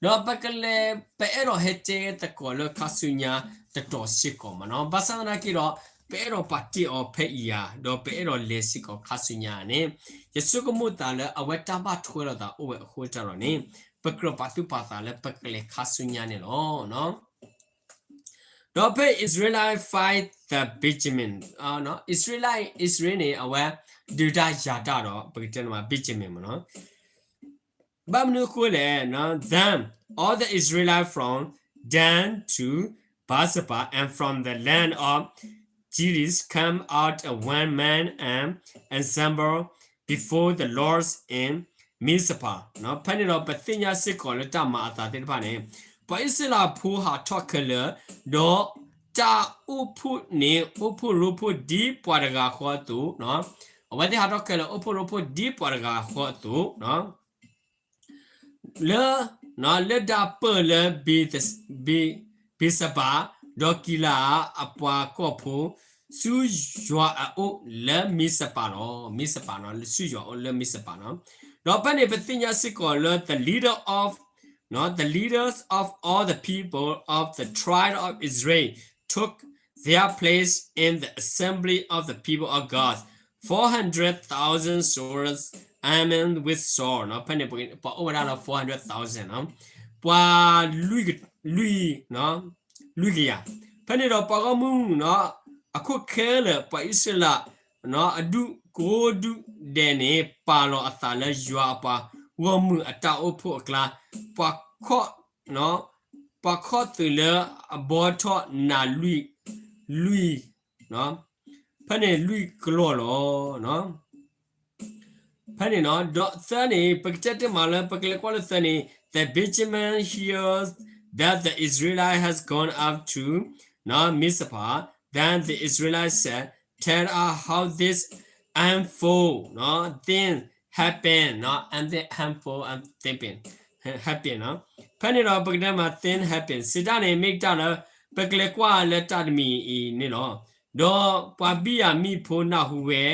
ဒီးပကလဲၤ ပအဲၣ်ဒိးဟဲတဲသကိးလၢခါဆူညါတတီၤစ့ၢ်ကီးမ့ၢ်နီၤ. ဘၣ်ဆၣ်သနာ်က့ဒီး ပအဲၣ်ဒိးပာ်တ့ၢ်အီၤဖဲအံၤဧါ, ဒီးပအဲၣ်ဒိးလဲၤစ့ၢ်ကီးခါဆူညါန့ၣ် ယဆိကမိၣ်သးလၢအဝဲတၢ်ဘၣ်ထွဲလိာ်သးအိၣ်ဝဲအဃိတၢ်ဒီးန့ၣ် ပကြၢးပာ်သူၣ်ပာ်သးလၢပကလဲၤခါဆူညါန့ၣ်လီၤ. ဒီးဖဲ Israelite fight the Benjamin, Israelite, Israel န့ၣ် အဝဲဒုးတၢ်ယၤတၢ်ဒီး ပကတဲန့ၣ်မး Benjamin မ့ၢ်နီၤ. ဘၣ်မနုၤအဃိလဲၣ်, Then all the Israelites from Dan to Beersheba and from the land of Gilead came out of one man and assembled before the Lord in Mizpah. ဖဲန့ၣ်ဒီးပသ့ၣ်ညါစ့ၢ်ကီးလၢတၢ်မၤအသးသ့ၣ်တဖၣ်န့ၣ် ပှၤအံၣ်စရ့လးဖိဟးထီၣ်ခဲလၢာ်, ဒီးတၢ်အိၣ်ဖှိၣ်န့ၣ် အိၣ်ဖှိၣ်ရိဖှိၣ်ဒ်ပှၤတဂၤဃီအသိး, အဝဲသ့ၣ်ဟးထီၣ်ခဲလၢာ် အိၣ်ဖှိၣ်ရိဖှိၣ်ဒ်ပှၤတဂၤဃီအသိး လၢ လၢဒၢပၢၢ်လၢ ဘ့းစဘၤ, ဒီးကံလၤအးအပှၤကီၢ်ဖိ ဆူယွၤအအိၣ်လၢမံစပၤလီၤ. မံစပၤနီၤ, ဆူယွၤအအိၣ်လၢမံစပၤနီၤ. ဒီးဖဲန့ၣ်ပသ့ၣ်ညါစ့ၢ်ကီးလၢ the leader of, the leaders of all the people of the tribe of Israel took their place in the assembly of the people of God, four hundred thousand soldiers armed with sword. ဖဲန့ၣ်ပှၤအိၣ်ဝဲဒၣ်လၢ four hundred thousand နီၤ, ပှၤလွံၢ်, လွံၢ်ကယၤ. ဖဲန့ၣ်ဒီးပှၤဂီၢ်မုၢ်နီၤ, အခိၣ်ခဲလၢာ်ပှၤအံၣ်စရ့လး အဒူၣ်ကိးဒူၣ်ဒဲးန့ၣ် ပာ်လီၤအသးလၢယွၤအပှၤဂီၢ်မုၢ်အတၢ်အိၣ်ဖှိၣ်အကျါ, ပှၤခီၣ်, ပှၤခီၣ်သုးလၢအဘီထီၣ်နးလွံၢ်, လွံၢ်, ဖဲန့ၣ်လွံၢ်ကလီၢ်လီၤ. ဖဲန့ၣ်နီၤ, ဒီးသၢန့ၣ် ပကတဲတ့ၢ်မးလၢ ပကလဲၤကွၢ်လၢသၢန့ၣ်, the Benjamin hears that the Israelite has gone up to Mizpah, then the Israelite said, Tell us how this unfold, thing happen, and then unfold, and thing happen. ဖဲန့ၣ်ဒီးပကတဲမး thing happen စံးတၢ်န့ၣ် မ့ၢ်တၢ်လၢ ပကလဲၤကွၢ်လၢတၢ်တမံၤအံၤန့ၣ်လီၤ. ဒီးပှၤဘံၣ်ယၤမံၣ်ဖိနၢ်ဟူဝဲ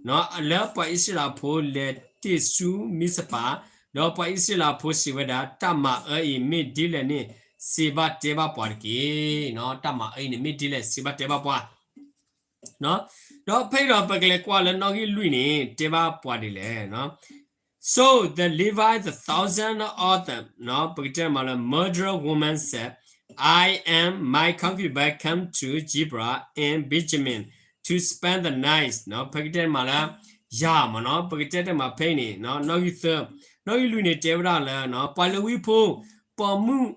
လၢပှၤအံၣ်စရ့လးဖိလဲၤတ့ၢ်ဆူမံစပၤ, ဒီးပှၤအံၣ်စရ့လးဖိစံးဝဲဒၣ်, တၢ်မၤအၢအံၤမ့ၢ်ဒ်လဲၣ်န့ၣ် စံးဘၣ်တဲဘၣ်ပှၤတက့ၢ်. တၢ်မၤအၢအံၤန့ၣ်မ့ၢ်ဒ်လဲၣ် စံးဘၣ်တဲဘၣ်ပှၤ ဒီးဖဲအံၤဒီးပကလဲၤကွၢ်လၢနီၣ်ဂံၢ်လွံၢ်န့ၣ် တဲဘၣ်ပှၤဒ်လဲၣ်. So the Levites, the thousand of the, ပကတဲမးလၢ murdered woman said, I and my concubine came to Gibeah in Benjamin to spend the night. ပကတဲမးလၢ ယၤမးနီၤ, ပကတဲတ့ၢ်မးဖဲအံၤန့ၣ် နီၣ်ဂံၢ်သၢ, နီၣ်ဂံၢ်လွံၢ်န့ၣ် တဲဝဲဒၣ်လၢ ပှၤလ့ၤဝံဖိ ပိာ်မုၣ်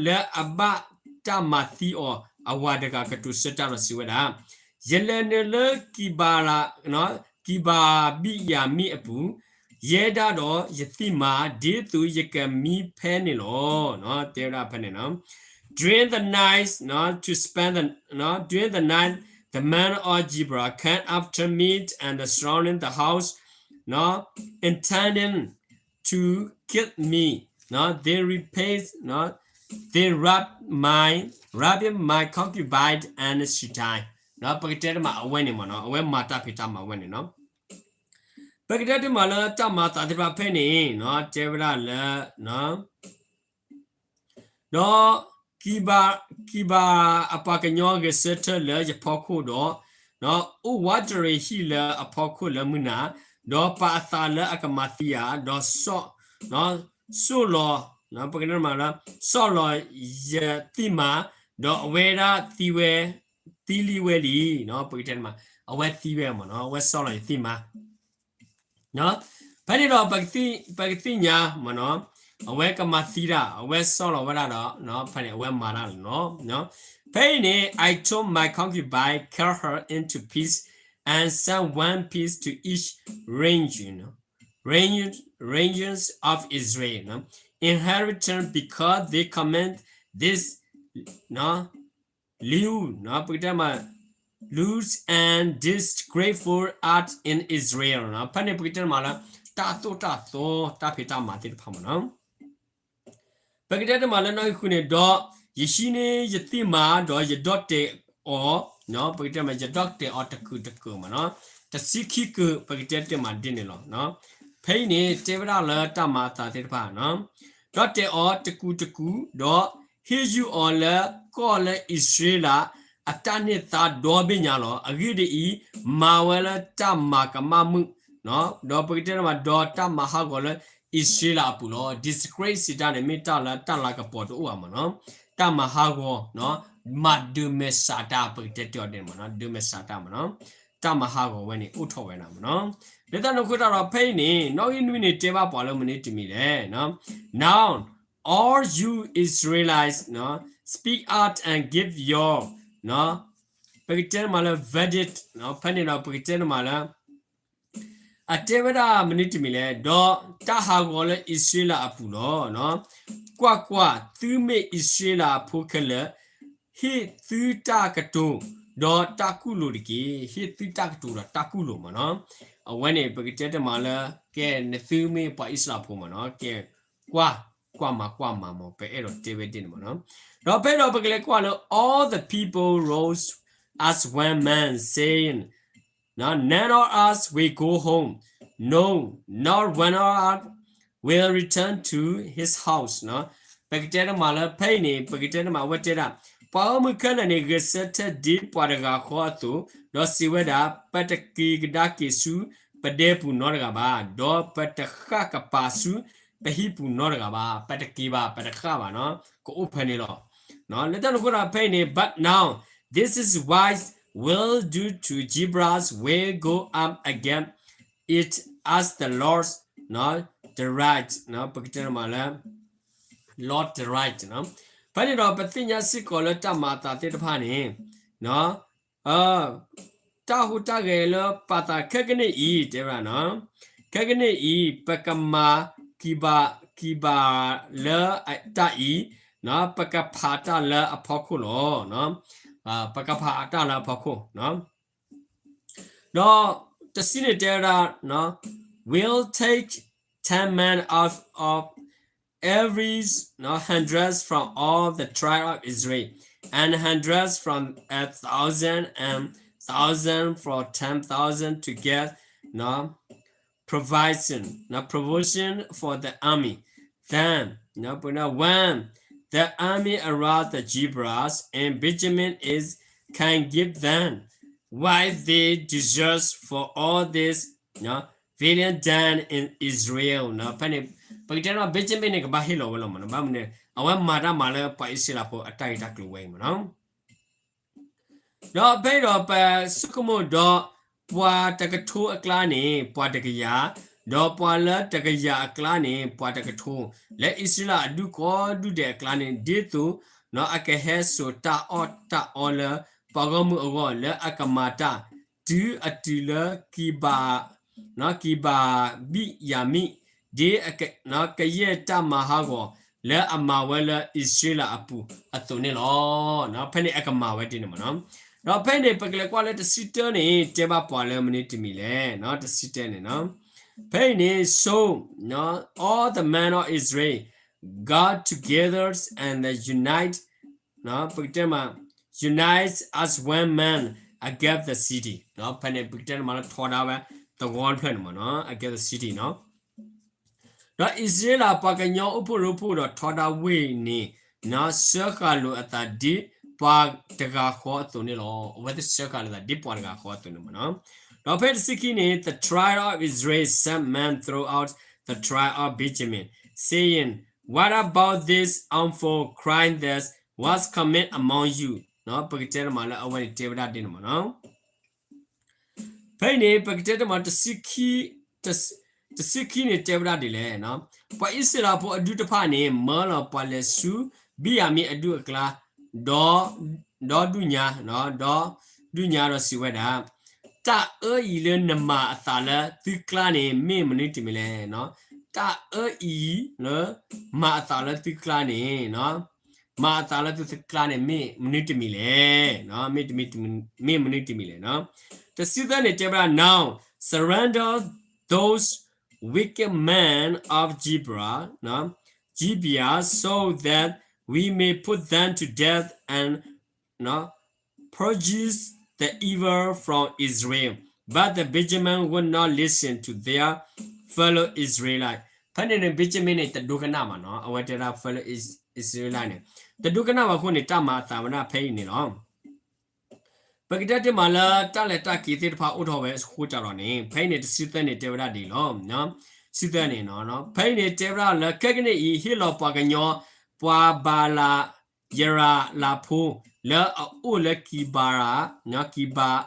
လၢအဘၣ်တၢ်မၤသံအီၤ အဝၤတဂၤကတိၤဆၢတၢ်ဒီးစံးဝဲဒၣ်, ယလဲၤနုာ်လၢ ကံဘၤဘံၣ်ယၤမံၣ်အပူၤ, ယဲဒၣ်ဒီးယသံၣ်မါ ဒ်သိးယကမံဖဲန့ၣ်လီၤ. တဲဝဲဒၣ်ဖဲန့ၣ် During the night, to spend the, during the night, the men of Gibeah came after me and surrounded the house, intending to kill me. They raped, they raped my, raped my concubine and she died. ပကတဲတ့ၢ်မးအဝဲန့ၣ်မးနီၤ, အဝဲမၤတၢ်ဖံးတၢ်မၤဝဲန့ၣ်နီၤ. ပကတဲတ့ၢ်မးလၢတၢ်မၤသးသ့ၣ်တဖၣ်ဖဲန့ၣ် တဲဝဲဒၣ်လၢ ဒီး ကံဘၤအပှၤကညီဂဲၤဆၢထၢၣ်လၢယဖီခိၣ်ဒီး အိၣ်ဝးတရံးဟံၣ်လၢအဖီခိၣ်လၢမုၢ်နၤ, ဒီးပာ်အသးလၢအကမၤသံယၤ, ဒီး ဆီၣ်လီၤ, ပကတဲမးလၢ ဆီၣ်လီၤယသံၣ်မါ, ဒီးအဝဲဒၣ်သံဝဲ, သံလံဝဲလံ, ပကတဲမး အဝဲသံဝဲမးနီၤ, အဝဲဆီၣ်လီၤယသံၣ်မါ ဖဲန့ၣ်ဒီး ပကသ့ၣ်ညါမးနီၤ, အဝဲကမၤသံတၢ်, အဝဲဆီၣ်လီၤဝဲဒၣ်ဒီး ဖဲန့ၣ်အဝဲမၤတၢ်လီၤ. ဖဲအံၤန့ၣ် I took my concubine, cut her into piece, and sent one piece to each region, regions of Israel, inheritance, because they commit this lewd, ပကတဲမး lewd and disgraceful act in Israel. ဖဲန့ၣ်ပကတဲမးလၢ တၢ်သိၣ်တၢ်သီ တၢ်ဖံးတၢ်မၤသ့ၣ်တဖၣ်မးနီၤ. ပကတဲတ့ၢ်မးလၢနီၣ်ဂံၢ်ဃုန့ၣ်, ဒီးယဟံးန့ၢ်ယသံၣ်မါ, ဒီးယဒီၣ်တဲာ်အီၤ, ပကတဲမး ယဒီၣ်တဲာ်အီၤတကုာ်တကုာ်မးနီၤ, တဆံခံကုာ် ပကတဲတ့ၢ်မးဒ်န့ၣ်လီၤ. ဖဲ ဖဲအံၤန့ၣ် တဲဝဲဒၣ်လၢတၢ်မၤအသးသ့ၣ်တဖၣ်နီၤ, ဒီးတဲာ်အီၤတကူာ်တကူာ်, ဒီးဟ့ၣ်ယုၢ်အီၤလၢကီၢ်လၢအံၣ်စရ့လး အတၢ်န့ၢ်သါဒီဘ့ၣ်ညါလီၤ. အဂ့ၢ်ဒ်အံၤ, မၤဝဲလၢတၢ်မၤကမၣ်မုာ်, ဒီးပကတဲတမး ဒီးတၢ်မၤဟးဂီၤလၢအံၣ်စရ့လးအပူၤလီၤ. Disgrace စံးတၢ်န့ၣ် မ့ၢ်တၢ်လၢတၢ်လၤကပီၤတအိၣ်ဘၣ်မးနီၤ, တၢ်မၤဟးဂီၤ, မၤဒုးမဲာ်ဆှးတၢ် ပကတဲတ့ၢ်အီၤဒ်န့ၣ်မးနီၤ, ဒုးမဲာ်ဆှးတၢ်မးနီၤ, တၢ်မၤဟးဂီၤဝဲန့ၣ် အိၣ်ထီၣ်ဝဲဒၣ်မးနီၤ. လၢတၢ်န့ၣ်အဃိတၢ်ဒီး ဖဲအံၤန့ၣ် နီၣ်ဂံၢ်နွံန့ၣ် တဲဘၣ်ပှၤလၢမနုၤတမံၤလဲၣ်, Now all you Israelites, speak out and give your, ပကတဲတမးလၢ verdict, ဖဲန့ၣ်ဒီးပကတဲတမးလၢ အတဲဝဲဒၣ်မနုၤတမံၤလဲၣ်, ဒီးတၢ်ဟးဂီၤလၢအံၣ်စရ့လးအပူၤလီၤ. ကွၢ်ကွၢ်, သုမ့ၢ်အံၣ်စရ့လးအဖိခဲလၢာ်, ဟ့ၣ်သုတၢ်ကတိၤဒီးတၢ်ကူၣ်လိာ်တက့ၢ်. ဟ့ၣ်သုတၢ်ကတိၤဒီးတၢ်ကူၣ်လိာ်မးနီၤ. အဝဲန့ၣ် ပကတဲတမးလၢ ကဲ နသုမ့ၢ်ပှၤအံၣ်စရ့လးဖိမးနီၤ, ကဲ ကွၢ်, ကွၢ်မၤကွၢ်မၤမး ပအဲၣ်ဒိးတဲဝဲဒ်န့ၣ်မးနီၤ. ဒီးဖဲဒီးပကလဲၤကွၢ်လၢ All the people rose as one man, saying, None of us will go home, no, not one of us will return to his house. ပကတဲတမးလၢဖဲအံၤန့ၣ် ပကတဲတမး အဝဲတဲဒၣ်, ပှၤဂီၢ်မုၢ်ခဲလၢာ်န့ၣ် ဂဲၤဆၢထၢၣ်ဒ်ပှၤတဂၤဃီအသိး, ဒီးစံးဝဲဒၣ်, ပတက့ၤကဒါက့ၤဆူပဒဲပူၤနီတဂၤဘၣ်, ဒီးပတဃၣ်ကပၤဆူပဟံၣ်ပူၤနီတဂၤဘၣ်. ပတက့ၤဘၣ်, ပတဃၣ်ဘၣ်နီၤ, ကအိၣ်ဖဲန့ၣ်လီၤ. လၢတၢ်န့ၣ်အဃိဒီးဖဲအံၤန့ၣ် But now, this is why, will do to Jebus, will go up against it as the Lord, ဒီး right, ပကတဲတမးလၢ Lord, the right. ဖဲန့ၣ်ဒီးပသ့ၣ်ညါစ့ၢ်ကီးလၢတၢ်မၤအသးသ့ၣ်တဖၣ်န့ၣ် တၢ်ဟူးတၢ်ဂဲၤလၢပာ်သးခဲကနံၣ်အံၤ တဲဝဲဒၣ်နီၤ, ခဲကနံၣ်အံၤ ပကမၤကံးဘၣ်, ကံးဘၣ်လၢတၢ်အံၤ, ပကဖးတၢ်လၢအဖီခိၣ်လီၤ. ပကဖးတၢ်လၢအဖီခိၣ် ဒီးတဆံန့ၣ်တဲဝဲဒၣ်, will take ten men out of every hundred from all the tribe of Israel, and hundreds from a thousand, and thousand from ten thousand to get provision, provision for the army. Then, when the army aroused the Jebus and Benjamin is can give them why they deserve for all this valiant done in Israel. ဖဲန့ၣ် ပကတဲဒီး Benjamin န့ၣ် ကဘၣ်ဟ့ၣ်လီၤဝဲလီၤမးနီၤ, ဘၣ်မနုၤန့ၣ် အဝဲမၤတၢ်မၤလၢပှၤအံၣ်စရ့လးဖိအတၢ်ဂ့ၢ်တၢ်ကျိၤဝဲအံၤမးနီၤ. ဒီးဖဲအံၤဒီးပဆိကမိၣ်ဒီး ပှၤတကထိအကျါန့ၣ် ပှၤတကယၤ, ဒီးပှၤလၢတကယၤအကျါန့ၣ် ပှၤတကထိ, လၢအံၣ်စရ့လးအဒူၣ်ကိးဒူၣ်ဒဲးအကျါန့ၣ် ဒ်သိးအကဟဲစိာ်တၢ်အီၣ်တၢ်အီလၢပှၤဂီၢ်မုၢ်အဂီၢ် လၢအကမၤတၢ် တုၤအတုၤလၢကံးဘၣ်, ကံးဘၣ်ဘံၣ်ယၤမံၣ်, ဒ်ကယဲၢ်တၢ်မၤဟးဂီၤ လၢအမၤဝဲလၢအံၣ်စရ့လးအပူၤအသိးန့ၣ်လီၤ. ဖဲန့ၣ်အကမၤဝဲဒ်န့ၣ်မးနီၤ. ဒီးဖဲန့ၣ် ပကလဲၤကွၢ်လၢတဆံတၢန့ၣ် တဲဘၣ်ပှၤလၢမနုၤတမံၤလဲၣ်, တဆံတၢန့ၣ်နီၤ. ဖဲအံၤန့ၣ် so all the men of Israel got together and unite, ပကတဲမး unite as one man against the city. ဖဲန့ၣ် ပကတဲမးလၢထီဒါဝဲသဝီတဖျၢၣ်န့ၣ်မးနီၤ against the city နီၤ. ဒီးအံၣ်စရ့လးပှၤကညီအိၣ်ဖှိၣ်ရိဖှိၣ်ဒီးထီဒါဝ့ၢ်န့ၣ် စၢဃာ်လိာ်အသးဒ်ပှၤတဂၤဃီအသိးန့ၣ်လီၤ. အဝဲသ့ၣ်စၢဃာ်လိာ်သးဒ်ပှၤတဂၤဃီအသိးန့ၣ်မးနီၤ. ဒီးဖဲတဆံခံန့ၣ် the tribe of Israel sent men throughout the tribe of Benjamin, saying, What about this awful crime that was committed among you? ပကတဲတမးလၢအဝဲန့ၣ်တဲဝဲဒၣ်ဒ်န့ၣ်မးနီၤ. ဖဲအံၤန့ၣ် ပကတဲတမး တဆံခံန့ၣ်တဲဝဲဒၣ်ဒ်လဲၣ်, ပှၤအံၣ်စရ့လးဖိအဒူၣ်တဖၣ်န့ၣ် မၢလီၤပှၤလဲၤဆူဘံၣ်ယၤမံၣ်အဒူၣ်အကျါ, ဒီး, ဒီးဒုးညါ, ဒီးဒုးညါဒီးစံးဝဲဒၣ်, တၢ်အၢအံၤလၢနမၤအသးလၢသုကျါန့ၣ် မ့ၢ်မနုၤတမံၤလဲၣ်. တၢ်အၢအံၤလၢမၤအသးလၢသုကျါန့ၣ် မၤအသးလၢသုကျါန့ၣ် မ့ၢ်မနုၤတမံၤလဲၣ်, မ့ၢ်, မ့ၢ်မနုၤတမံၤလဲၣ်. တဆံသၢန့ၣ်တဲဝဲဒၣ်, Now surrender those wicked men of Gibeah, Gibeah, so that we may put them to death and purge the evil from Israel. But the Benjamin would not listen to their fellow Israelite. ဖဲန့ၣ်န့ၣ် Benjamin န့ၣ် တဒိကနၣ်ဘၣ်နီၤ, အဝဲတဲဒၣ် fellow Israelite န့ၣ် တဒိကနၣ်ဘၣ်အဃိန့ၣ် တၢ်မၤအသးဝဲဒၣ်ဖဲအံၤန့ၣ်လီၤ. ပကတဲတ့ၢ်မးလၢတၢ်လဲၤတၢ်က့ၤသ့ၣ်တဖၣ်အိၣ်ထီၣ်ဝဲအဃိတၢ်ဒီးန့ၣ် ဖဲအံၤန့ၣ် တဆံသၢန့ၣ် တဲဝဲဒၣ်ဒ်အံၤလီၤ. တဆံသၢန့ၣ် ဖဲအံၤန့ၣ် တဲဝဲဒၣ်လၢ ခဲကနံၣ်အံၤ ဟ့ၣ်လီၤပှၤကညီ ပှၤဘၤလး ယရၤလးဖိ လၢအအိၣ်လၢကံဘၤရၤ, ကံဘၤ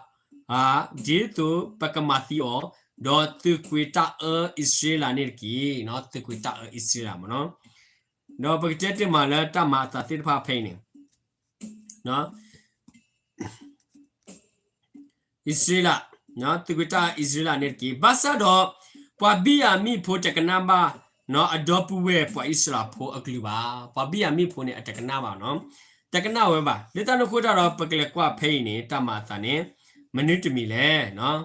ရၤ, ဒ်သိးပကမၤသံအီၤ, ဒီးသုးကွံာ်တၢ်အၢအံၣ်စရ့လးန့ၣ်တက့ၢ်. သုးကွံာ်တၢ်အၢအံၣ်စရ့လးမ့ၢ်နီၤ. ဒီးပကတဲတ့ၢ်မးလၢတၢ်မၤအသးသ့ၣ်တဖၣ်ဖဲအံၤန့ၣ် အံၣ်စရ့လး, သုးကွံာ်တၢ်အံၣ်စရ့လးန့ၣ်တက့ၢ်. ဘၣ်ဆၣ်ဒီး ပှၤဘံၣ်ယၤမံၣ်ဖိတကနၣ်ဘၣ် အဒီပုၢ်ဝဲၢ်ပှၤအံၣ်စရ့လးဖိအကလုၢ်ဘၣ်. ပှၤဘံၣ်ယၤမံၣ်ဖိန့ၣ် အတကနၣ်ဘၣ်နီၤ, တကနၣ်ဝဲဘၣ်. လၢတၢ်န့ၣ်အဃိတၢ်ဒီး ပကလဲၤကွၢ်ဖဲအံၤန့ၣ် တၢ်မၤအသးန့ၣ် မနုၤတမံၤလဲၣ်,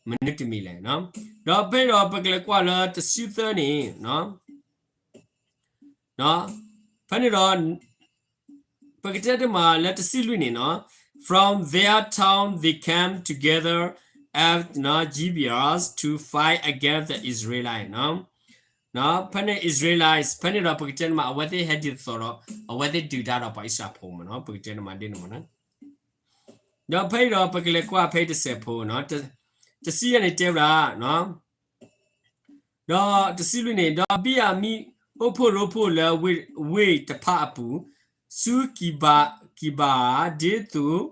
မနုၤတမံၤလဲၣ်. ဒီးဖဲအံၤဒီးပကလဲၤကွၢ်လၢတဆံသၢန့ၣ် ဖဲန့ၣ်ဒီး ပကတဲတ့ၢ်မးလၢတဆံလွံၢ်န့ၣ်နီၤ, from their town they came together at Gibeah to fight against the Israelites. ဖဲန့ၣ် Israelites ဖဲန့ၣ်ဒီးပကတဲတ့ၢ်မး အဝဲသ့ၣ်ဟဲဒ်သိးဒီး အဝဲသ့ၣ်ဒုးတၢ်ဒီးပှၤအံၣ်စရ့လးဖိမ့ၢ်နီၤ, ပကတဲတ့ၢ်မးဒ်န့ၣ်မ့ၢ်နီၤ. ဒီးဖဲအံၤဒီးပကလဲၤကွၢ်ဖဲအံၤတစဲးဖိနီၤ, တဆံယဲၢ်န့ၣ်တဲဝဲဒၣ် ဒီးတဆံလွံၢ်န့ၣ်, ဒီးဘံၣ်ယၤမံၣ်အိၣ်ဖှိၣ်ရိဖှိၣ်လၢဝ့ၢ်တဖၣ်အပူၤ, ဆူကံဘၤဧၤ, ဒ်သိး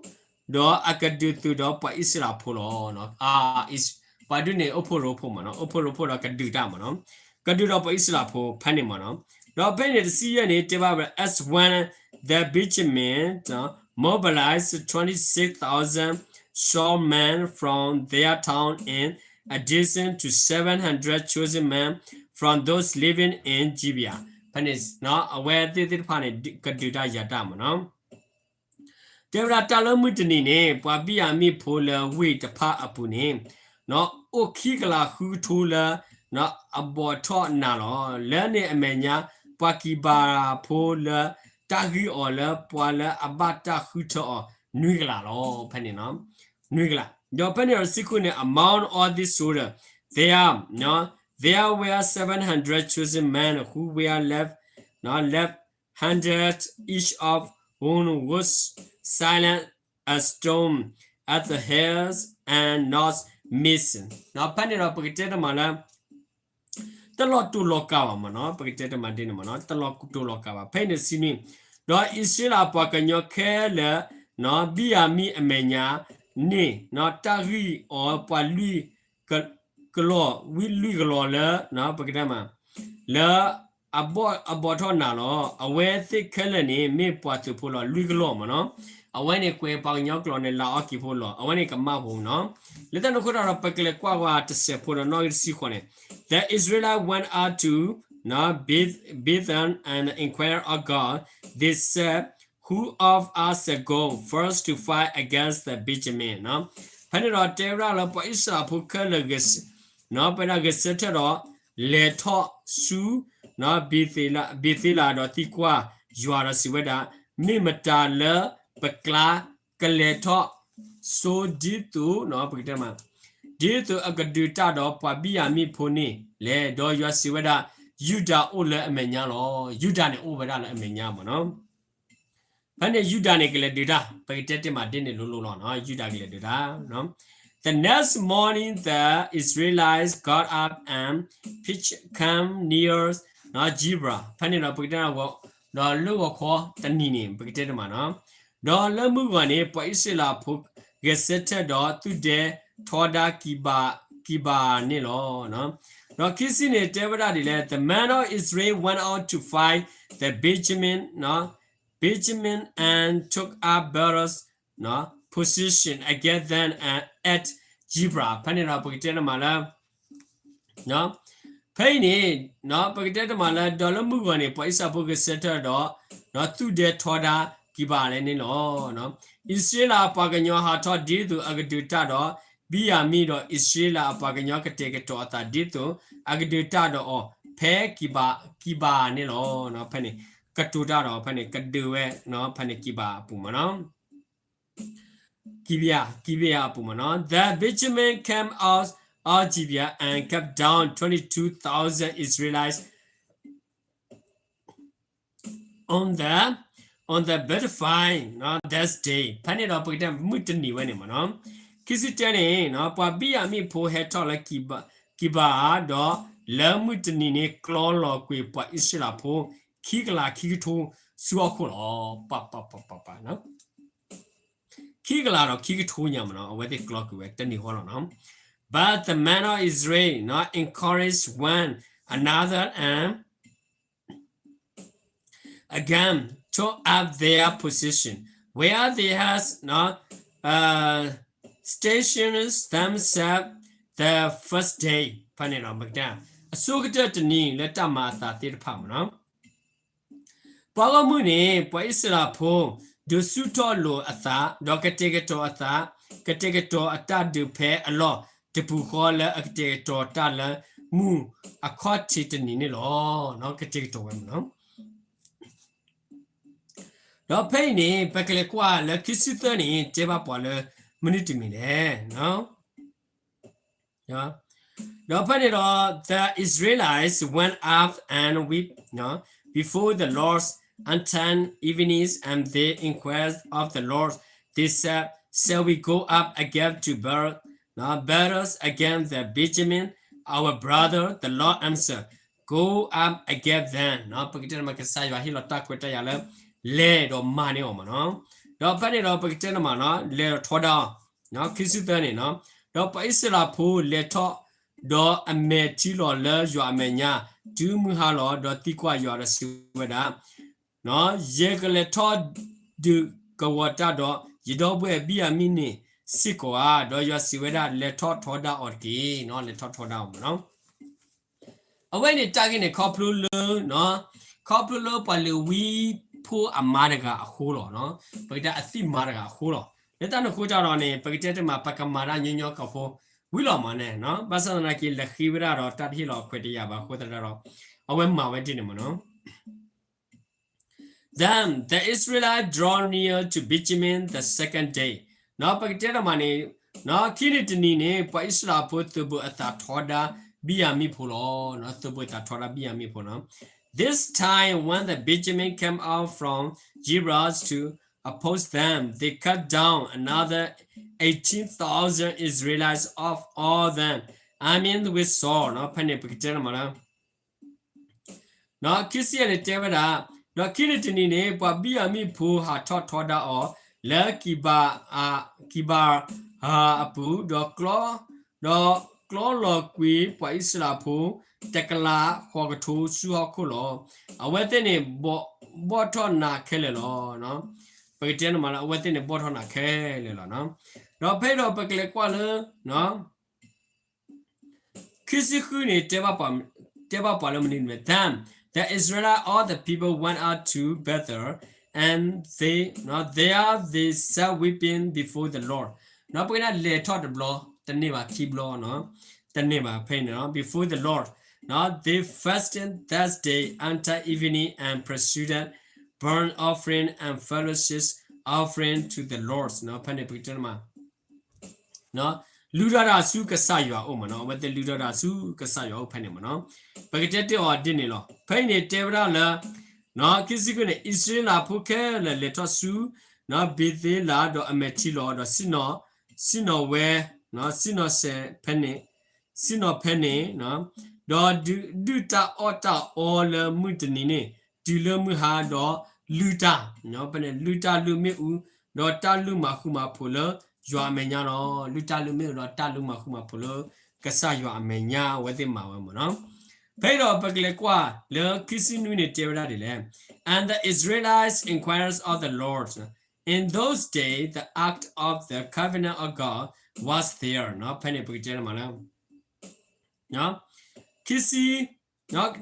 ဒီးအကဒုးသုးဒီးပှၤအံၣ်စရ့လးဖိလီၤ. ပှၤဒုးန့ၣ်အိၣ်ဖှိၣ်ရိဖှိၣ်မ့ၢ်နီၤ, အိၣ်ဖှိၣ်ရိဖှိၣ်ဒီးကဒုးတၢ်မ့ၢ်နီၤ, ကဒုးဒီးပှၤအံၣ်စရ့လးဖိဖဲန့ၣ်မ့ၢ်နီၤ. ဒီးဖဲန့ၣ်တဆံယဲၢ်န့ၣ် တဲဘၣ်ဝဲ as when the Benjamin mobilized twenty-six thousand strong men from their town in addition to seven hundred chosen men from those living in Gibeah. ဖဲန့ၣ် အဝဲသ့ၣ်သ့ၣ်တဖၣ်န့ၣ် ကဒုးတၢ်ယၤတၢ်မ့ၢ်နီၤ. တဲဝဲဒၣ်တၢ်လၢမုၢ်တနံၤန့ၣ် ပှၤဘံၣ်ယၤမံၣ်ဖိလၢဝ့ၢ်တဖၣ်အပူၤန့ၣ် အိၣ်ခံကလးဃုကထိလၢ အဘီၣ်ထီၣ်နးလီၤ. လၢန့ၣ်အမဲာ်ညါ ပှၤကံဘၤရၤဖိလၢတၢ်ဂံၢ်အီၤလၢပှၤလၢအဘၣ်တၢ်ဃုထၢအီၤနွံကလးလီၤ. ဖဲန့ၣ် နွံကလး. ဒီးဖဲန့ၣ်ဒီးတဆံဃုန့ၣ် among all these soldiers, there, there were seven hundred chosen men who were left, left handed, each of whom was silent as stone at the head and not missing. ဖဲန့ၣ်ဒီးပကတဲတ့ၢ်မးလၢ တလီၤတူာ်လီၤကာ်ဘၣ်မ့ၢ်နီၤ, ပကတဲတ့ၢ်မးဒ်န့ၣ်မ့ၢ်နီၤ, တလီၤတူာ်လီၤကာ်ဘၣ်. ဖဲန့ၣ်တဆံနွံ, ဒီးအံၣ်စရ့လးပှၤကညီခဲလၢာ် ဘံၣ်ယၤမံၣ်အမဲာ်ညါန့ၣ် တၢ်ဂံၢ်အီၤပှၤလွံၢ်ကလီၢ်, ဝံလွံၢ်ကလီၢ်လၢ ပကတဲမး လၢအဘီၣ်ထီၣ်နးလီၤ. အဝဲသ့ၣ်ခဲလၢာ်န့ၣ် မ့ၢ်ပှၤသုးဖိလီၤ လွံၢ်ကလီၢ်မ့ၢ်နီၤ. အဝဲန့ၣ်ကွဲးပှၤကညီကျိာ်န့ၣ် လၢအီကံၤဖိလီၤ. အဝဲန့ၣ်ကမၣ်ဖိနီၤ. လၢတၢ်န့ၣ်အဃိတၢ်ဒီး ပကလဲၤကွၢ်ဝဲတစဲးဖိဒီး နီၣ်ဂံၢ်တဆံဃိးန့ၣ်, The Israelites went out to Bethel and inquired of God. They said, Who of us shall go first to fight against the Benjamin? ဖဲန့ၣ်ဒီးတဲဝဲဒၣ်လၢပှၤအံၣ်စရ့လးဖိခဲလၢာ် ပဝဲဒၣ်ဂဲၤဆၢထၢၣ်ဒီး လဲၤထီၣ်ဆူ ဘ့းသ့လးဒီးသံကွၢ်ယွၤဒီးစံးဝဲဒၣ်, မ့ၢ်မတၤလၢပကျါ ကလဲၤထီၣ်စိဒ်သိး ပကတဲမး ဒ်သိးအကဒုးတၢ်ဒီးပှၤဘံၣ်ယၤမံၣ်ဖိန့ၣ်လဲၣ်. ဒီးယွၤစံးဝဲဒၣ်, ယူဒၤအိၣ်လၢအမဲာ်ညါလီၤ. ယူဒၤန့ၣ်အိၣ်ဝဲဒၣ်လၢအမဲာ်ညါမ့ၢ်နီၤ. ဖဲန့ၣ်ယူဒၤန့ၣ်ကလဲၤဒုးတၢ်, ပကတဲတ့ၢ်မးဒ်န့ၣ်လိၤလိၤလီၤနီၤ, ယူဒၤကလဲၤဒုးတၢ်. The next morning the Israelites got up and pitched camp near Gibeah. ဖဲန့ၣ်ဒီးပကတဲ ဒီးလၢဂီၤခီတနံၤန့ၣ် ပကတဲတ့ၢ်မးနီၤ, ဒီးလၢမုၢ်ဂီၤန့ၣ် ပှၤအံၣ်စရ့လးဖိဂဲၤဆၢထၢၣ်ဒီးသူၣ်ဒဲထီဒါကံဘၤန့ၣ်လီၤ. ဒီးခံဆံန့ၣ်တဲဝဲဒၣ်ဒ်လဲၣ်, The men of Israel went out to fight the Benjamin, Benjamin and took up battle position against them at Gibeah. ဖဲန့ၣ်ဒီးပကတဲတ့ၢ်မးလၢ ဖဲအံၤန့ၣ် ပကတဲတ့ၢ်မးလၢ ဒီးလၢမုၢ်ဂီၤန့ၣ် ပှၤအံၣ်စရ့လးဖိဂဲၤဆၢထၢၣ်ဒီး သူၣ်ဒဲထီဒါကံဘၤန့ၣ်လီၤ. အံၣ်စရ့လးအပှၤကညီဟးထီၣ်ဒ်သိးအကဒုးတၢ်ဒီး ဘံၣ်ယၤမံၣ်ဒီး အံၣ်စရ့လးအပှၤကညီကတဲာ်ကတီၤအသးဒ်သိး အကဒုးတၢ်ဒီးအီၤ ဖဲကံဘၤန့ၣ်လီၤ. ဖဲန့ၣ် ကတိၤတၢ်ဒီး ဖဲန့ၣ် ကဒုးဝဲ ဖဲန့ၣ်ကံဘၤအပူၤမ့ၢ်နီၤ. ကံဘၤ, ကံဘၤအပူၤမ့ၢ်နီၤ. The Benjamin came out of Gibeah and cut down twenty-two thousand Israelites on the, on the battlefield, နော်, that day. ဖဲန့ၣ်ဒီးပကတဲမုၢ်တနံၤဝဲန့ၣ်မ့ၢ်နီၤ, ခံဆံတၢန့ၣ် ပှၤဘံၣ်ယၤမံၣ်ဖိဟဲထီၣ်လၢကံဘါဧါ, ဒီးလၢမုၢ်တနံၤန့ၣ် ကျီလီၤကွံာ်ပှၤအံၣ်စရ့လးဖိ ခံကလးခံကထိဆူဟီၣ်ခိၣ်လီၤ. ပပပပပ ခံကလးဒီးခံကထိညါမ့ၢ်နီၤ, အဝဲသ့ၣ်ကျီကွံာ်ဝဲတနံၤဃီလီၤနီၤ. But the men of Israel, နော်, encouraged one another and again took up their position where they had, နော်, uh, stationed themselves the first day. ဖဲန့ၣ်ဒီး ပကတဲ အဆိကတၢၢ်တနံၤလၢတၢ်မၤအသးသ့ၣ်တဖၣ်မ့ၢ်နီၤ, ပှၤဂီၢ်မုၢ်န့ၣ် ပှၤအံၣ်စရ့လးဖိ ဒုးဆူၣ်ထီၣ်လိာ်အသး ဒီးကတဲာ်ကတီၤအသး, ကတဲာ်ကတီၤအတၢ်ဒုးဖဲအလီၢ်တပူၤဃီလၢအကတဲာ်ကတီၤတၢ်လၢမုၢ်အခီၣ်ထံးတနံၤန့ၣ်လီၤ. ကတဲာ်ကတီၤဝဲမ့ၢ်နီၤ. ဒီးဖဲအံၤန့ၣ် ပကလဲၤကွၢ်လၢခံဆံသၢန့ၣ် တဲဘၣ်ပှၤလၢမနုၤတမံၤလဲၣ်. ဒီးဖဲန့ၣ်ဒီး the Israelites went up and wept, နော်, before the Lord until evening, and they inquired of the Lord. They said, Shall we go up again to battle, နော်, battle against the Benjamin, our brother? The Lord answered, Go up against them, နော်. ပကတဲမ့ၢ်ကစၢ်ယွၤဟ့ၣ်လီၤတၢ်ခွဲးတၢ်ယာ်လၢ လဲၤဒီးမၤန့ၢ်အီၤမ့ၢ်နီၤ. ဒီးဖဲန့ၣ်ဒီးပကတဲန့ၣ်မ့ၢ်နီၤ လဲၤဒီးထီဒါအီၤ, ခံဆံသၢန့ၣ်နီၤ. ဒီးပှၤအံၣ်စရ့လးဖိလဲၤထီၣ် ဒီးအမဲာ်ထံလီၤလၢယွၤအမဲာ်ညါ တုၤမုၢ်ဟါလီၤ. ဒီးသံကွၢ်ယွၤဒီးစံးဝဲဒၣ်, ယကလဲၤထီၣ်ဒုးကဝီၤတၢ်ဒီးယဒီပုၢ်ဝဲၢ်ဘံၣ်ယၤမံၣ်န့ၣ်စ့ၢ်ကီးဧါ. ဒီးယွၤစံးဝဲဒၣ်, လဲၤထီၣ်ထီဒါအီၤတက့ၢ်. လဲၤထီၣ်ထီဒါအီၤမ့ၢ်နီၤ. အဝဲန့ၣ်တၢ်ဂ့ၢ်န့ၣ် ခီဖျိလၢ, ခီဖျိလၢပှၤလ့ၤဝံဖိအမါတဂၤအဃိလီၤ. ပကတဲအသံၣ်မါတဂၤအဃိလီၤ. လၢတၢ်န့ၣ်အဃိတၢ်ဒီးန့ၣ် ပကတဲတမး ပကမၤတၢ်ညီညီကီၢ်ဖိဝံၤလီၤမ့ၢ်န့ၣ်, ဘၣ်ဆၣ်သနာ်က့ လဲၤဃ့ဝဲဒၣ်ဒီးတၢ်တဟ့ၣ်လီၤအခွဲးတယာ်ဘၣ်အဃိသတးဒီး အဝဲမၤဝဲဒ်န့ၣ်မ့ၢ်နီၤ. Then the Israelites draw near to Benjamin the second day. ပကတဲတမးန့ၣ်, ခံနံၤတနံၤန့ၣ် ပှၤအံၣ်စရ့လးဖိသုးဘူးအသးထီဒါဘံၣ်ယၤမံၣ်ဖိလီၤ. သုးဘူးအသးထီဒါဘံၣ်ယၤမံၣ်ဖိလီၤ. This time when the Benjamin came out from Gibeah to oppose them, they cut down another eighteen thousand Israelites of all them, armed with swords. ဖဲန့ၣ်ပကတဲတမးလၢ ခံဆံယဲၢ်န့ၣ်တဲဝဲဒၣ်, ဒီးခံနံၤတနံၤန့ၣ် ပှၤဘံၣ်ယၤမံၣ်ဖိဟးထီၣ်ထီဒါအီၤ လၢကံဘါဧါအပူၤ, ဒီး, ဒီးကျီလီၤကွံာ်ပှၤအံၣ်စရ့လးဖိ တကလးဃိးကထိဆူဟီၣ်ခိၣ်လီၤ. အဝဲသ့ၣ်န့ၣ် ဘီၣ်ထီၣ်နးခဲလၢာ်လီၤ. ပကတဲန့ၣ်မးလၢ အဝဲသ့ၣ်န့ၣ် ဘီၣ်ထီၣ်နးခဲလၢာ်လီၤ. ဒီးဖဲဒီးပကလဲၤကွၢ်လၢ ခံဆံဃုန့ၣ် တဲဘၣ်ပှၤလၢမနုၤန့ၣ်, Then the Israelites, all the people went up to Bethel, and they, there they sat weeping before the Lord. ပကတဲလဲၤထီၣ်တဘျီ, တန့ၢ်ဘၣ်ခံဘျီ, တန့ၢ်ဘၣ်ဖဲန့ၣ်, before the Lord. They fasted that day until evening and presented burnt offering and fellowship offering to the Lord. ဖဲန့ၣ်ပကတဲမး လုၢ်ထီၣ်တၢ်ဆူကစၢ်ယွၤအအိၣ်မ့ၢ်နီၤ, အဝဲသ့ၣ်လုၢ်ထီၣ်တၢ်ဆူကစၢ်ယွၤအအိၣ်ဖဲန့ၣ်မ့ၢ်နီၤ. ပကတဲတ့ၢ်အီၤဒ်န့ၣ်လီၤ. ဖဲအံၤန့ၣ်တဲဝဲဒၣ်လၢ ခံဆံဃုန့ၣ် အံၣ်စရ့လးဖိခဲလၢာ်လဲၤထီၣ်ဆူ ဘ့ၤသ့လး ဒီးအမဲာ်ထံလီၤ ဒီး ဆ့ၣ်နီၤဝဲ, ဆ့ၣ်နီၤစဲးဖဲ, ဆ့ၣ်နီၤဖဲန့ၣ်, ဒီးဒုးတၢ်အီၣ်တၢ်အီလၢမုၢ်တနံၤန့ၣ် တုၤလၢမုၢ်ဟါ ဒီးလုၢ်တၢ်, ဖဲန့ၣ်လုၢ်တၢ်လုၢ်မ့ၣ်အူ, ဒီးတၢ်လုၢ်မၤဃူမၤဖိးလၢယွၤအမဲာ်ညါလီၤ. လုၢ်တၢ်လုၢ်မ့ၣ်အူ ဒီးတၢ်လုၢ်မၤဃူမၤဖိးလၢကစၢ်ယွၤအမဲာ်ညါ အဝဲသ့ၣ်မၤဝဲမ့ၢ်နီၤ. ဖဲဒီးပကလဲၤကွၢ်လၢခံဆံနွံန့ၣ်တဲဝဲဒၣ်ဒ်လဲၣ်, And the Israelites inquired of the Lord. In those days the ark of the covenant of God was there. ဖဲန့ၣ်ပကတဲမးလၢ ခံဆံ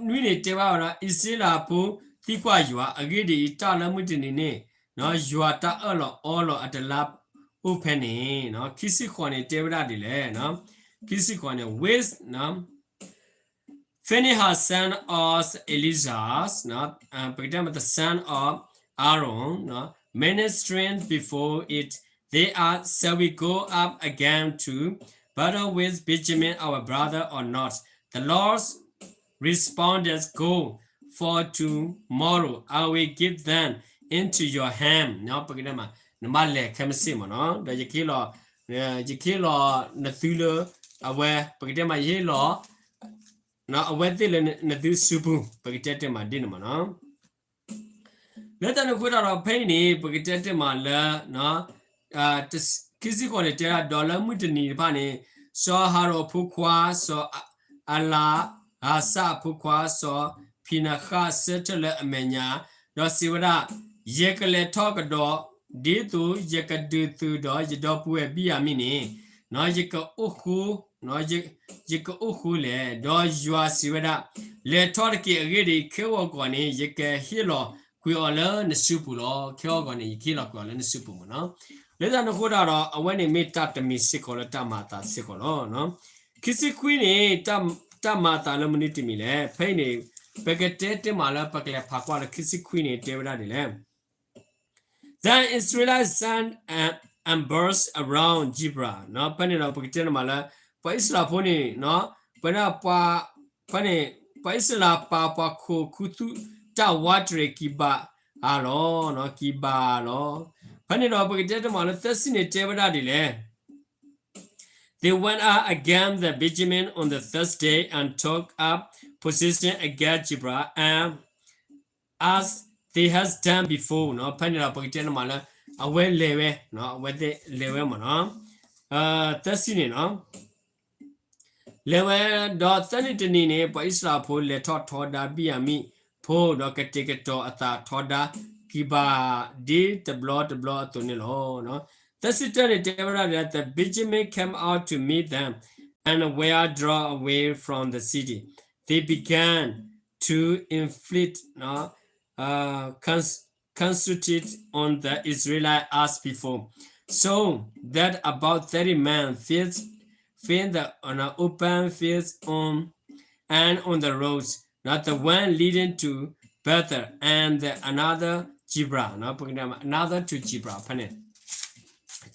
နွံန့ၣ်တဲဘၣ်ဝဲဒၣ် အံၣ်စရ့လးဖိသံကွၢ်ယွၤ, အဂ့ၢ်ဒ်အံၤ, တၢ်လၢမုၢ်တနံၤန့ၣ် ယွၤတၢ်အၢၣ်လီၤအီလီၤအတလါအိၣ်ဖဲန့ၣ်, ခံဆံဃိးန့ၣ်တဲဝဲဒၣ်ဒ်လဲၣ်, ခံဆံဃိးန့ၣ် with Phinehas son of Eleazar, ပကတဲမး the son of Aaron, ministering before it, they asked, Shall we go up again to battle with Benjamin our brother or not? The Lord responded, Go, for tomorrow I will give them into your hand. ပကတဲမး နဘၣ်လဲၤခဲမုၢ်ဆ့ၣ်မးနီၤ, ဒီးယကဟ့ၣ်လီၤ, ယကဟ့ၣ်လီၤနသုလၢ အဝဲ ပကတဲမး ယဟ့ၣ်လီၤ အဝဲသ့ၣ်လၢနသုစုပူၤ, ပကတဲတဲမးဒ်န့ၣ်မးနီၤ. လၢတၢ်န့ၣ်အဃိတၢ်ဒီး ဖဲအံၤန့ၣ် ပကတဲတဲမးလၢ ခံဆံဃိးန့ၣ်တဲဒၣ် ဒီးလၢမုၢ်တနံၤတဖၣ်န့ၣ် စီၤအၤဟရိၣ်အဖိခွါ စီၤအလၤဧၤစၢ်အဖိခွါ စီၤဖံနဃၣ်ဆၢထၢၣ်လၢအမဲာ်ညါ, ဒီးစံးဝဲဒၣ်, ယကလဲၤထီၣ်ကဒီး ဒ်သိးယကဒုးသုးဒီးယဒီပုၢ်ဝဲၢ်ဘံၣ်ယၤမံၣ်န့ၣ် ယကအိၣ်ဃိ ယကအိၣ်ဃိလဲၣ်. ဒီးယွၤစံးဝဲဒၣ်, လဲၤထီၣ်တက့ၢ်. အဂ့ၢ်ဒ်အံၤ, ခဲဂီၤဂီၤန့ၣ် ယကဟ့ၣ်လီၤကွံာ်အီၤလၢနစုပူၤလီၤ. ခဲဂီၤဂီၤန့ၣ် ယကဟ့ၣ်လီၤကွံာ်အီၤလၢနစုပူၤမးနီၤ. လၢတၢ်န့ၣ်အဃိတၢ်ဒီး အဝဲန့ၣ်မ့ၢ်တၢ်တမံၤစ့ၢ်ကီးလၢတၢ်မၤအသးစ့ၢ်ကီးလီၤ. ခံဆံခွံန့ၣ် တၢ်မၤအသးလၢမနုၤတမံၤလဲၣ်. ဖဲအံၤန့ၣ် ပကတဲတဲမးလၢ ပကလဲၤဖးကွၢ်လၢခံဆံခွံန့ၣ် တဲဝဲဒၣ်ဒ်လဲၣ်. Then Israelites sent an ambush around Gibeah. ဖဲန့ၣ်ဒီး ပကတဲန့ၣ်မးလၢ ပှၤအံၣ်စရ့လးဖိန့ၣ် ဖဲန့ၣ် ပှၤအံၣ်စရ့လးပာ်ပှၤခိးခူသူၣ်တၢ်ဝးတရံး ကံးဘါအၤလီၤ, ကံးဘါအၤလီၤ. ဖဲန့ၣ်ဒီး ပကတဲတမးလၢ သၢဆံန့ၣ်တဲဝဲဒၣ်ဒ်လဲၣ်. They went out against the Benjamin on the third day and took up position against Gibeah and as they had done before. ဖဲန့ၣ်ဒီး ပကတဲတမးလၢ အဝဲလဲၤဝဲ, အဝဲသ့ၣ်လဲၤဝဲမးနီၤ. သၢဆံန့ၣ်နီၤ လဲၤဝဲဒီး သၢနံၤတနံၤန့ၣ် ပှၤအံၣ်စရ့လးဖိလဲၤထီၣ်ထီဒါဘံၣ်ယၤမံၣ်ဖိ ဒီးကတဲာ်ကတီၤအသးထီဒါကံးဘါဒ်တဘျီတဘျီအသိးန့ၣ်လီၤ. သၢဆံတၢန့ၣ်တဲဝဲဒၣ်ဒီး The Benjamin came out to meet them and were drawn away from the city. They began to inflict consulted on the Israelites as before, so that about thirty men fell, fell the, on the open fields on, and on the roads, not the one leading to Bethel, and the another Gibeah, another to Gibeah, ဖဲန့ၣ်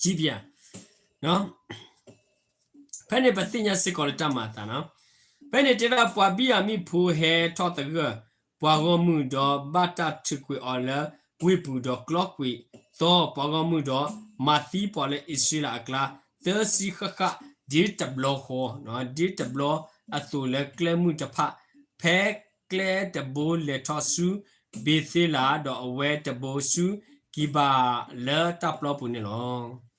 Gibeah ဖဲန့ၣ်ပသ့ၣ်ညါစ့ၢ်ကီးလၢတၢ်မၤအသးနီၤ. ဖဲန့ၣ်တဲဒၣ် ပှၤဘံၣ်ယၤမံၣ်ဖိဟဲထီၣ်သဂၢၢ် ပှၤဂီၢ်မုၢ်ဒီးဘၣ်တၢ်ထုးကွံာ်အီၤလၢဝ့ၢ်ပူၤ ဒီးကျီကွံာ်သီပှၤဂီၢ်မုၢ်ဒီး မၤသံပှၤလၢအံၣ်စရ့လးအကျါ သၢဆံဃၣ်ဃၣ် ဒ်တဘျီဃီ, ဒ်တဘျီအသိးလၢကျဲမုၢ်တဖၣ်, ဖဲကျဲတဘိလဲၤထီၣ်ဆူဘ့ၤသ့လး ဒီးအဝဲတဘိဆူကံးဘါလၢတၢ်ပျီပူၤန့ၣ်လီၤ.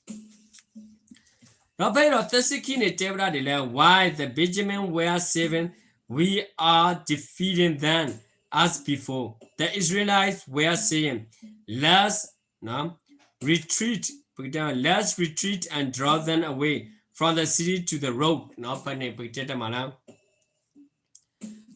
ဒီးဖဲအံၤဒီးသၢဆံခံန့ၣ်တဲဝဲဒၣ်ဒ်လဲၣ်, While the Benjamin were saying, We are defeating them as before, the Israelites were saying, Let's retreat, let's retreat and draw them away from the city to the road. ဖဲန့ၣ်ပကတဲတမးလၢ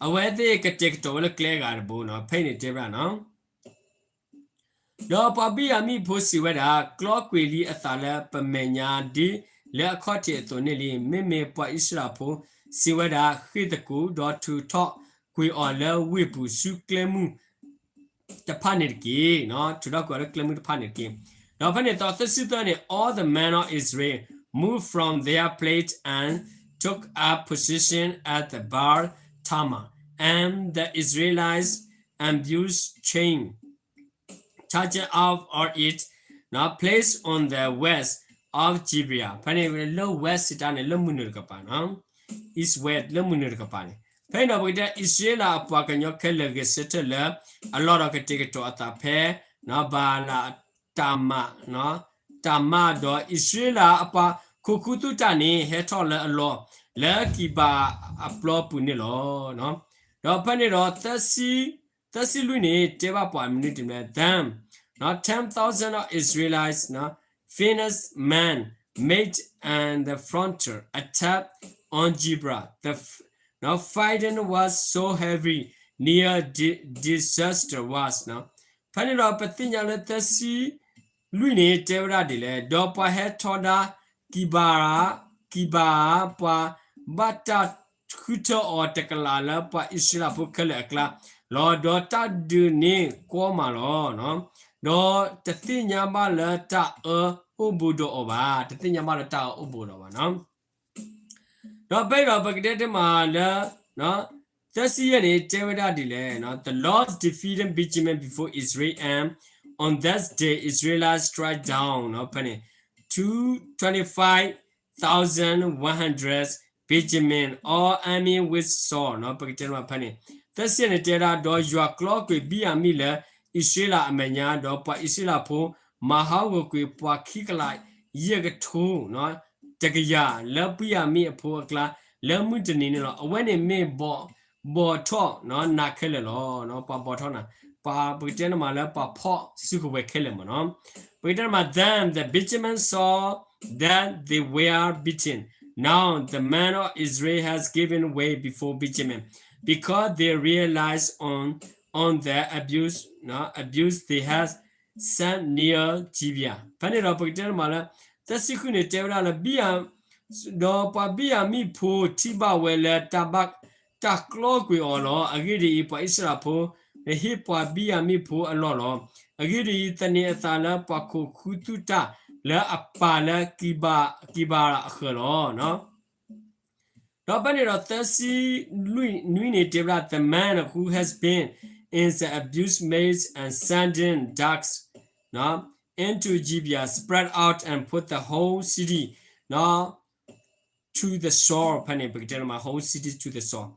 အဝဲသ့ၣ်ကတဲာ်ကတီၤဝဲလၢကျဲအဂၤတဘိနီၤ, ဖဲအံၤန့ၣ်တဲဝဲဒၣ်နီၤ. ဒီးပှၤဘံၣ်ယၤမံၣ်ဖိစံးဝဲဒၣ်, ကျီကွံာ်လံအသးလၢပမဲာ်ညါ ဒ်လၢအခီၣ်ထံးအသိးန့ၣ်လံ. မ့မ့ၢ်ပှၤအံၣ်စရ့လးဖိစံးဝဲဒၣ်, ဃ့ၢ်သကိး, ဒီးထုးထီၣ်ကွံာ်အီၤလၢဝ့ၢ်ပူၤဆူကျဲမုၢ်တဖၣ်န့ၣ်တက့ၢ်. ထုးထီၣ်ကွံာ်အီၤလၢကျဲမုၢ်တဖၣ်န့ၣ်တက့ၢ်. ဒီးဖဲန့ၣ်သီသၢဆံသၢန့ၣ်, All the men of Israel moved from their place and took up position at the Baal Tamar, and the Israelites ambushed, charging out of it, placed on the west of Gibeah. ဖဲန့ၣ်လၢ west စံးတၢ်န့ၣ် လၢမုၢ်နုာ်တကပၤနီၤ, east west လၢမုၢ်နုာ်တကပၤန့ၣ်. ဖဲန့ၣ်ဒီးပကတဲ အံၣ်စရ့လးအပှၤကညီခဲလၢာ်ဂဲၤဆၢထၢၣ်လၢအလီၢ်ဒီးကတဲာ်ကတီၤအသးဖဲ ဘၤလးတၢ်မး, တၢ်မးဒီးအံၣ်စရ့လးအပှၤခိးခူသူၣ်တၢ်န့ၣ် ဟဲထီၣ်လၢအလီၢ် လၢကံးဘါအပျီပူၤန့ၣ်လီၤ. ဒီးဖဲန့ၣ်ဒီး သၢဆံလွံၢ်န့ၣ် တဲဘၣ်ပှၤမနုၤတမံၤလဲၣ်, Then ten thousand of Israelites, Phinehas' men, made an frontal attack on Gibeah. The fighting was so heavy, near disaster was. ဖဲန့ၣ်ဒီးပသ့ၣ်ညါလၢသၢဆံလွံၢ်န့ၣ် တဲဝဲဒၣ်ဒ်လဲၣ်, ဒီးပှၤဟဲထီဒါကံးဘါ, ကံးဘါပှၤ ဘၣ်တၢ်ဃုထၢအီၤတကလးလၢပှၤအံၣ်စရ့လးဖိခဲလၢာ်အကျါလီၤ. ဒီးတၢ်ဒုးန့ၣ်ကီမးလီၤ. ဒီးတသ့ၣ်ညါဘၣ်လၢတၢ်အၢအိၣ်ဘူးဒီးအီၤဘၣ်, တသ့ၣ်ညါဘၣ်လၢတၢ်အၢအိၣ်ဘူးဒီးအီၤဘၣ်နီၤ. ဒီးဖဲအံၤဒီးပကတဲတမးလၢ သၢဆံယဲၢ်န့ၣ် တဲဝဲဒၣ်ဒ်လဲၣ်, The Lord defeated Benjamin before Israel, and on that day Israelites struck down ဖဲန့ၣ် two twenty-five thousand one hundred Benjamin, all armed with sword ပကတဲတမးဖဲန့ၣ် သၢဆံယဲၢ်န့ၣ်တဲဝဲဒၣ် ဒီးယွၤကျီကွံာ်ဘံၣ်ယၤမံၣ်လၢအံၣ်စရ့လးအမဲာ်ညါ, ဒီးပှၤအံၣ်စရ့လးဖိ မၤဟးဂီၤကွံာ်ပှၤခံကလးယဲၢ်ကထိ တကယၤ လၢဘံၣ်ယၤမံၣ်အဖိအကျါ လၢမုၢ်တနံၤန့ၣ်လီၤ. အဝဲန့ၣ်မ့ၢ်ဘီၣ်ထီၣ်နၤခဲလၢာ်လီၤ. ပှၤဘီၣ်ထီၣ်နၤ, ပှၤပကတဲတမးလၢပှၤဖီၣ်စုကဝဲၤခဲလၢာ်မ့ၢ်နီၤ. ပကတဲတမး Then the Benjamin saw that they were beaten. Now the man of Israel has given way before Benjamin, because they realized on, on the abuse, abuse they had sent near Gibeah. ဖဲန့ၣ်ဒီးပကတဲတမးလၢ သၢဆံဃုန့ၣ်တဲဝဲဒၣ်လၢ ဘံၣ်ယၤ ဒီးပှၤဘံၣ်ယၤမံၣ်ဖိထံၣ်ဘၣ်ဝဲလၢ တၢ်ဘၣ်တၢ်ကျီကွံာ်အီၤလီၤ. အဂ့ၢ်ဒ်အံၤ, ပှၤအံၣ်စရ့လးဖိ ဟ့ၣ်ပှၤဘံၣ်ယၤမံၣ်ဖိအလီၢ်လီၤ. အဂ့ၢ်ဒ်အံၤ, သန့ၤအသးလၢပှၤခိးခူသူၣ်တၢ်လၢအပၢ်လၢ ကံးဘါရၤအဃၢၤလီၤ. ဒီးဖဲန့ၣ်ဒီးသၢဆံလွံၢ်နွံန့ၣ်တဲဝဲဒၣ်, The man who has been in the abuse made a sending dart into Gibeah, spread out and put the whole city to the sword. ဖဲန့ၣ် ပကတဲတမး whole city to the sword.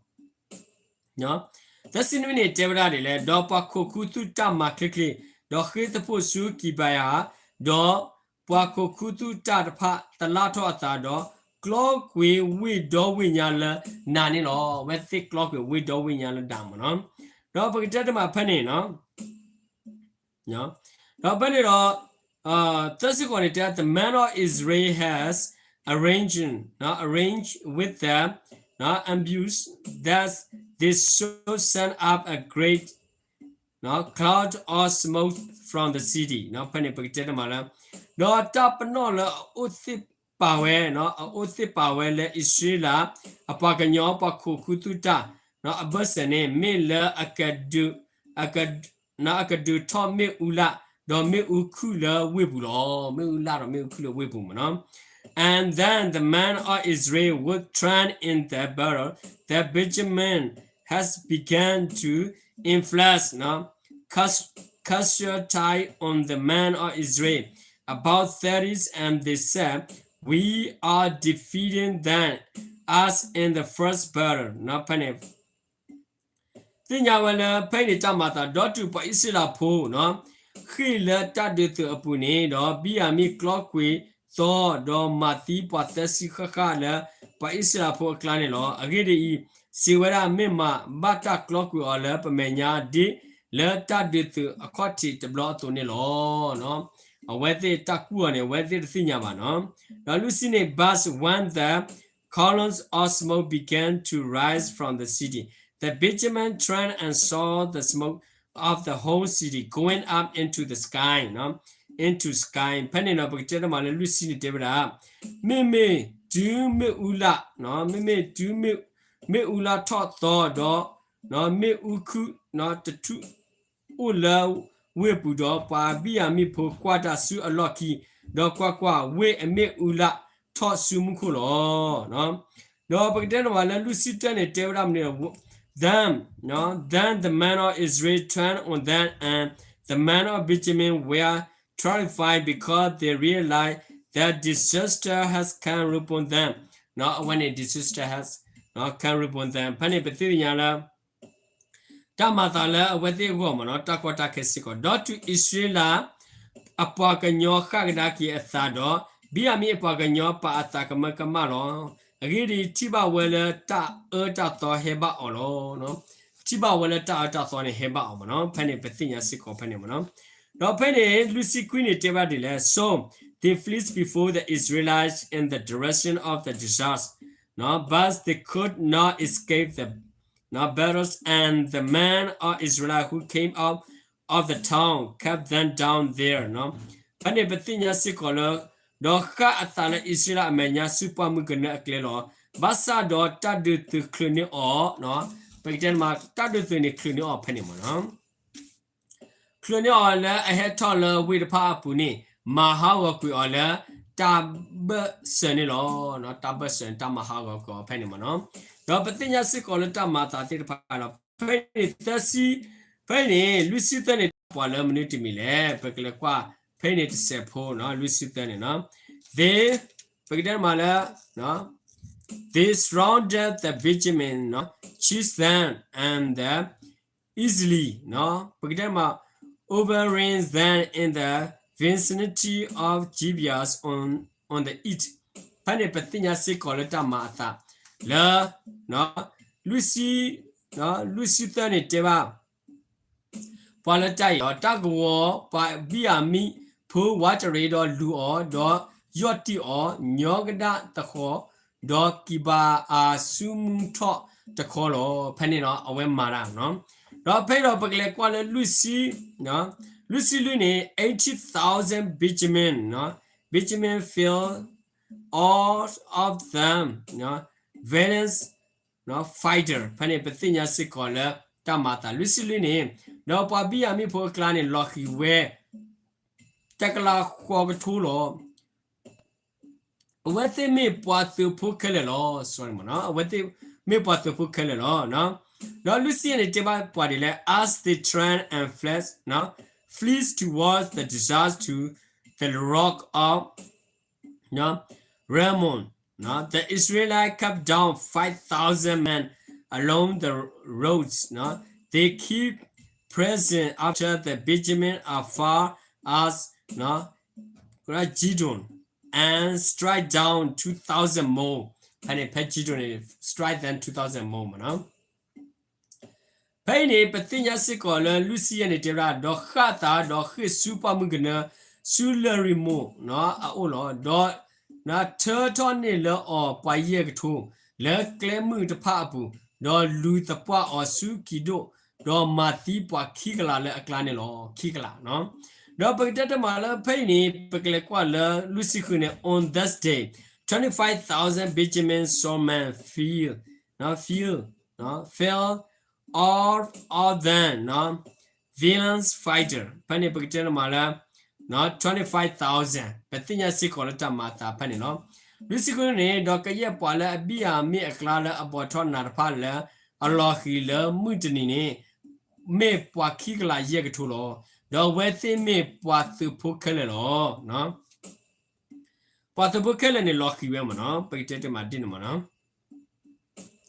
သၢဆံနွံန့ၣ်တဲဝဲဒၣ်ဒ်လဲၣ်, ဒီးပှၤခိးခူသူၣ်တၢ်မၤချ့ချ့, ဒီးဃ့သဖှိၣ်ဆူကံးဘါရၤ, ဒီးပှၤခိးခူသူၣ်တၢ်တဖၣ်သလၣ်ထီၣ်အသးဒီး ကျီကွံာ်ဝ့ၢ်ဒီဝ့ၢ်ညါလၢနၤန့ၣ်လီၤ. အဝဲသ့ၣ်ကျီကွံာ်ဝ့ၢ်ဒီဝ့ၢ်ညါလၢနၤမ့ၢ်နီၤ. ဒီးပကတဲတမးဖဲန့ၣ်နီၤ ဒီးဖဲန့ၣ်ဒီး သၢဆံဃိးန့ၣ်တဲ, The man of Israel has arranged, arranged with them, ambush that they should send up a great cloud of smoke from the city. ဖဲန့ၣ်ပကတဲတမးလၢ ဒီးတၢ်ပနီၣ်လၢအအိၣ်သ့ၣ်ပာ်ဝဲ, အအိၣ်သ့ၣ်ပာ်ဝဲလၢအံၣ်စရ့လး အပှၤကညီပှၤခိးခူသူၣ်တၢ် အဘၢၣ်စၢၤန့ၣ် မ့ၢ်လၢ အကဒုးထီၣ်မ့ၣ်အူလၣ်ဒီးမ့ၣ်အူခုၣ်လၢဝ့ၢ်ပူၤလီၤ. မ့ၣ်အူလၣ်ဒီးမ့ၣ်အူခုၣ်လၢဝ့ၢ်ပူၤမ့ၢ်နီၤ. And then the man of Israel would train in the battle. The Benjamin has begun to inflict casualties on the man of Israel, about thirty, and they said, We are defeating them as in the first battle. ဖဲန့ၣ် သ့ၣ်ညါဝဲလၢ ဖဲအံၤန့ၣ်တၢ်မၤသး ဒီးတုၤပှၤအံၣ်စရ့လးဖိနီၤ ဃ့ၢ်လၢတၢ်ဒုးသုးအပူၤန့ၣ်ဒီး ဘံၣ်ယၤမံၣ်ကျီကွံာ်သီ ဒီးမၤသံပှၤသၢဆံဃၣ်ဃၣ်လၢ ပှၤအံၣ်စရ့လးဖိအကျါန့ၣ်လီၤ. အဂ့ၢ်ဒ်အံၤ, စံးဝဲဒၣ် မ့ၢ်မးဘၣ်တၢ်ကျီကွံာ်အီၤလၢပမဲာ်ညါဒ် လၢတၢ်ဒုးသုးအခီၣ်ထံးတဘျီအသိးန့ၣ်လီၤ. အဝဲသ့ၣ်တၢ်ကူၣ်အီၤန့ၣ် အဝဲသ့ၣ်တသ့ၣ်ညါဘၣ်နီၤ. ဒီးလွံၢ်ဆံန့ၣ် But when the columns of smoke began to rise from the city, the Benjamin turned and saw the smoke of the whole city going up into the sky, into sky. ဖဲန့ၣ်ဒီး ပကတဲတမးလၢလွံၢ်ဆံန့ၣ်တဲဝဲဒၣ်, မ့မ့ၢ်တုၤမ့ၣ်အူလၣ်, မ့မ့ၢ်တုၤမ့ၣ်အူလၣ်ထီၣ်သီဒီး မ့ၣ်အူခုၣ်တထူၣ် အိၣ်လၢဝ့ၢ်ပူၤဒီး ပှၤဘံၣ်ယၤမံၣ်ဖိကွၢ်တၢ်ဆူအလီၢ်ခံ, ဒီးကွၢ်ကွၢ်, ဝ့ၢ်အမ့ၣ်အူလၣ်ထီၣ်ဆူမူခိၣ်လီၤ. ဒီးပကတဲတမးလၢလွံၢ်ဆံတၢန့ၣ် တဲဝဲဒၣ်မနုၤလဲၣ်, then, then the man of Israel turned on them, and the man of Benjamin were terrified because they realized that disaster has come upon them. အဝဲန့ၣ် disaster has come upon them. ဖဲန့ၣ်ပသ့ၣ်ညါလၢ တၢ်မၤသးလၢအဝဲသ့ၣ်အဂီၢ်မ့ၢ်နီၤ တၢ်ကီတၢ်ခဲစ့ၢ်ကီး, ဒီးတုၤအံၣ်စရ့လး အပှၤကညီဃၣ်ကဒါက့ၤအသးဒီး ဘံၣ်ယၤမံၣ်အပှၤကညီပာ်အသးကမၢကမၣ်လီၤ. အဂ့ၢ်ဒ်အံၤ, ထံၣ်ဘၣ်ဝဲလၢတၢ်အၢတၢ်သီဟဲဘၣ်အီၤလီၤ. ထံၣ်ဘၣ်ဝဲလၢတၢ်အၢတၢ်သီန့ၣ်ဟဲဘၣ်အီၤမ့ၢ်နီၤ. ဖဲန့ၣ်ပသ့ၣ်ညါစ့ၢ်ကီးဖဲန့ၣ်မ့ၢ်နီၤ. ဒီးဖဲန့ၣ်လွံၢ်ဆံခွံန့ၣ်တဲဘၣ်ဒ်လဲၣ်, So they fled before the Israelites in the direction of the desert, but they could not escape the battles, and the men of Israel who came out of the town cut them down there. ဖဲန့ၣ်ပသ့ၣ်ညါစ့ၢ်ကီးလၢ ဒီးဃၣ်အသးလၢအံၣ်စရ့လးအမဲာ်ညါဆူပှၢ်မုၢ်ကနၢအကျဲလီၤ. ဘၣ်ဆၣ်ဒီးတၢ်ဒုးသုးချုးန့ၢ်အီၤ, ပကတဲမး တၢ်ဒုးသုးန့ၣ်ချုးန့ၢ်အီၤဖဲန့ၣ်မ့ၢ်နီၤ. ချုးန့ၢ်အီၤလၢအဟဲထီၣ်လၢဝ့ၢ်တဖၣ်အပူၤန့ၣ် မၤဟးဂီၤကွံာ်အီၤလၢ တၢ် တၢ်ဘၢၣ်စၢၤန့ၣ်လီၤ. တၢ်ဘၢၣ်စၢၤန့ၣ် တၢ်မၤဟးဂီၤကီးဖဲန့ၣ်မ့ၢ်နီၤ. ဒီးပသ့ၣ်ညါစ့ၢ်ကီးလၢတၢ်မၤအသးသ့ၣ်တဖၣ်ဒီး ဖဲန့ၣ်သၢဆံ, ဖဲန့ၣ် လွံၢ်ဆံသၢန့ၣ် ပှၤလၢမနုၤတမံၤလဲၣ်. ပကလဲၤကွၢ်ဖဲန့ၣ်တစဲးဖိနီၤ, လွံၢ်ဆံသၢန့ၣ်နီၤ. They, ပကတဲမးလၢ They surrounded the Benjamin, no, chased them and the easily, no, ပကတဲမး overran them in the vicinity of Gibeah on, on the east. ဖဲန့ၣ်ပသ့ၣ်ညါစ့ၢ်ကီးလၢတၢ်မၤအသး လၢ လွံၢ်ဆံ, လွံၢ်ဆံသၢန့ၣ်တဲဘၣ် ပှၤလၢတၢ်အံၤလီၤ. တၢ်ကဝီၤ ပှၤဘံၣ်ယၤမံၣ်ဖိဝးတရံးဒီးလူၤအီၤ, ဒီးယီၢ်တံၢ်အီၤ, ညီကဒၣ်တဃီ, ဒီးကံးဘါအၤဆူမုၢ်ထီၣ်တခီလီၤ. ဖဲန့ၣ်ဒီး အဝဲမၤတၢ်နီၤ. ဒီးဖဲဒီးပကလဲၤကွၢ်လၢလွံၢ်ဆံ, လွံၢ်ဆံလွံၢ်န့ၣ် eighty thousand Benjamin, Benjamin fell out of them, valiant fighter. ဖဲန့ၣ်ပသ့ၣ်ညါစ့ၢ်ကီးလၢတၢ်မၤအသး လွံၢ်ဆံလွံၢ်န့ၣ်, ဒီးပှၤဘံၣ်ယၤမံၣ်ဖိအကျါန့ၣ် လီၤဃံၤဝဲ တကလးဃိးကထိလီၤ. အဝဲသ့ၣ်မ့ၢ်ပှၤသုးဖိခဲလၢာ်လီၤ. အဝဲသ့ၣ်မ့ၢ်ပှၤသုးဖိခဲလၢာ်လီၤ. ဒီးလွံၢ်ဆံယဲၢ်န့ၣ်တဲဘၣ်ပှၤဒ်လဲၣ်, as they turned and fled, flee towards the desert to the rock of Ramon, the Israelites cut down five thousand men along the roads. They keep pressing after the Benjamin as far as Gideon and strike down two thousand more. ဖဲန့ၣ်ဖဲ Gideon န့ၣ် strike them two thousand more မ့ၢ်နီၤ. ဖဲအံၤန့ၣ် ပသ့ၣ်ညါစ့ၢ်ကီးလၢလွံၢ်ဆံယဲၢ်န့ၣ်တဲဝဲဒၣ်, ဒီးဃၣ်သးဒီးဃ့ၢ်ဆူပှၢ်မုၢ်ကနၢ ဆူလၢၢ်ရံၤမိၣ်အအိၣ်လီၤ. ဒီးထၢထီၣ်န့ၢ်လၢအီၤပှၤယဲၢ်ကထိ လၢကျဲမုၢ်တဖၣ်အပူၤ, ဒီးလူၤသပှၢ်အီၤဆူကံၤဒိၣ်, ဒီးမၤသံပှၤခံကလးလၢအကျါန့ၣ်လီၤ. ခံကလး. ဒီးပကတဲတမးလၢဖဲအံၤန့ၣ် ပကလဲၤကွၢ်လၢလွံၢ်ဆံဃုန့ၣ်, on that day, twenty-five thousand Benjamin soldmen fell, fell, fell out of them, valiant fighter. ဖဲန့ၣ်ပကတဲတမးလၢ twenty-five thousand ပသ့ၣ်ညါစ့ၢ်ကီးလၢတၢ်မၤအသးဖဲန့ၣ်လီၤ. လွံၢ်ဆံဃုန့ၣ်, ဒီးကယဲၢ်ပှၤလၢအဘံၣ်ယၤမံၣ်အကျါလၢအဘီၣ်ထီၣ်နးတဖၣ်လၢအလီၤဃံၤလၢမုၢ်တနံၤန့ၣ် မ့ၢ်ပှၤခံကလးယဲၢ်ကထိလီၤ. ဒီးအဝဲသ့ၣ်မ့ၢ်ပှၤသုးဖိခဲလၢာ်လီၤ. ပှၤသုးဖိခဲလၢာ်န့ၣ်လီၤဃံၤဝဲမ့ၢ်နီၤ, ပကတဲတမးဒ်န့ၣ်မ့ၢ်နီ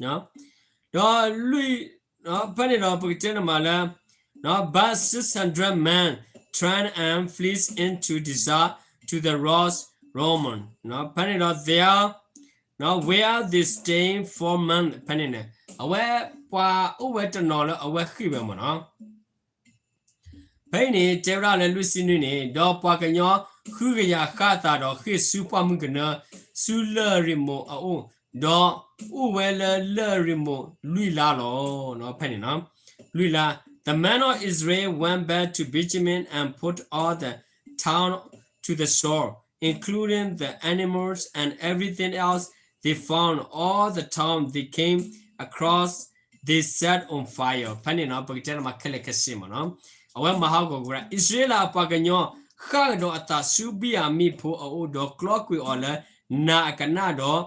ၤ. ဒီးလွံၢ်, ဖဲန့ၣ်ဒီးပကတဲတမးလၢ but six hundred men turned and fled into desert to the rock Ramon. ဖဲန့ၣ်ဒီး there, where they stayed four months. ဖဲန့ၣ်န့ၣ် အဝဲပှၤအိၣ်ဝဲတနီၤလၢအဝဲဃ့ၢ်ဝဲမ့ၢ်နီၤ. ဖဲအံၤန့ၣ် တဲဝဲဒၣ်လၢလွံၢ်ဆံနွံန့ၣ်, ဒီးပှၤကညီဃုကယၤဃၣ်သးဒီးဃ့ၢ်ဆူပှၢ်မုၢ်ကနၢ ဆူလၢၢ်ရံၤမိၣ်အအိၣ်, ဒီးအိၣ်ဝဲလၢလၢၢ်ရံၤမိၣ်လွံၢ်လါလီၤ. ဖဲန့ၣ်နီၤ, လွံၢ်လါ. The men of Israel went back to Benjamin and put all the town to the sword, including the animals and everything else they found. All the town they came across they set on fire. ဖဲန့ၣ်နီၤ ပကတဲတမးခဲလၢာ်ခဲဆ့မ့ၢ်နီၤ. အဝဲမၤဟးဂီၤကွံာ်ဝဲဒၣ် အံၣ်စရ့လးအပှၤကညီ ဃၣ်ကဒီးအသးဆူဘံၣ်ယၤမံၣ်ဖိအအိၣ်, ဒီးကျီကွံာ်အီၤလၢနးအကနၣ်ဒီး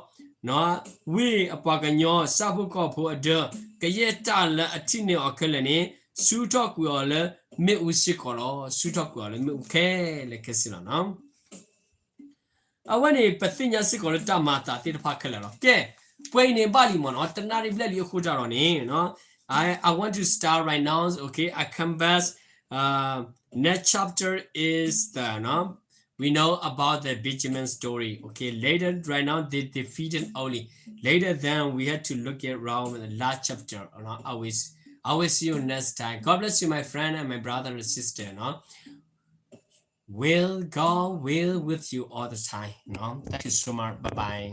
ဝ့ၢ်အပှၤကညီ ဆၣ်ဖိကီၢ်ဖိအဒၢ ကယဲၢ်တၢ်လၢအထံၣ်န့ၢ်အီၤခဲလၢာ်န့ၣ် ဆူထီၣ်ကွံာ်အီၤလၢမ့ၣ်အူစ့ၢ်ကီးလီၤ. ဆူထီၣ်ကွံာ်အီၤလၢမ့ၣ်အူခဲလၢာ်ခဲဆ့လီၤနီၤ. အဝဲန့ၣ် ပသ့ၣ်ညါစ့ၢ်ကီးလၢတၢ်မၤအသးသ့ၣ်တဖၣ်ခဲလၢာ်လီၤ. ကဲ, ပှဲၤအံၤန့ၣ်ဘၣ်လံမ့ၢ်နီၤ, တနၣ်ရံၣ်ဘျဲၣ်လံအဃိတၢ်ဒီးန့ၣ်, I, I want to start right now, okay, I come back, uh, next chapter is the, no, we know about the Benjamin story, okay, later, right now, they defeated only. Later, then, we have to look at around the last chapter, no? I will, I will see you next time. God bless you, my friend and my brother and sister, no? Will, God will with you all the time, no? Thank you so much. Bye-bye.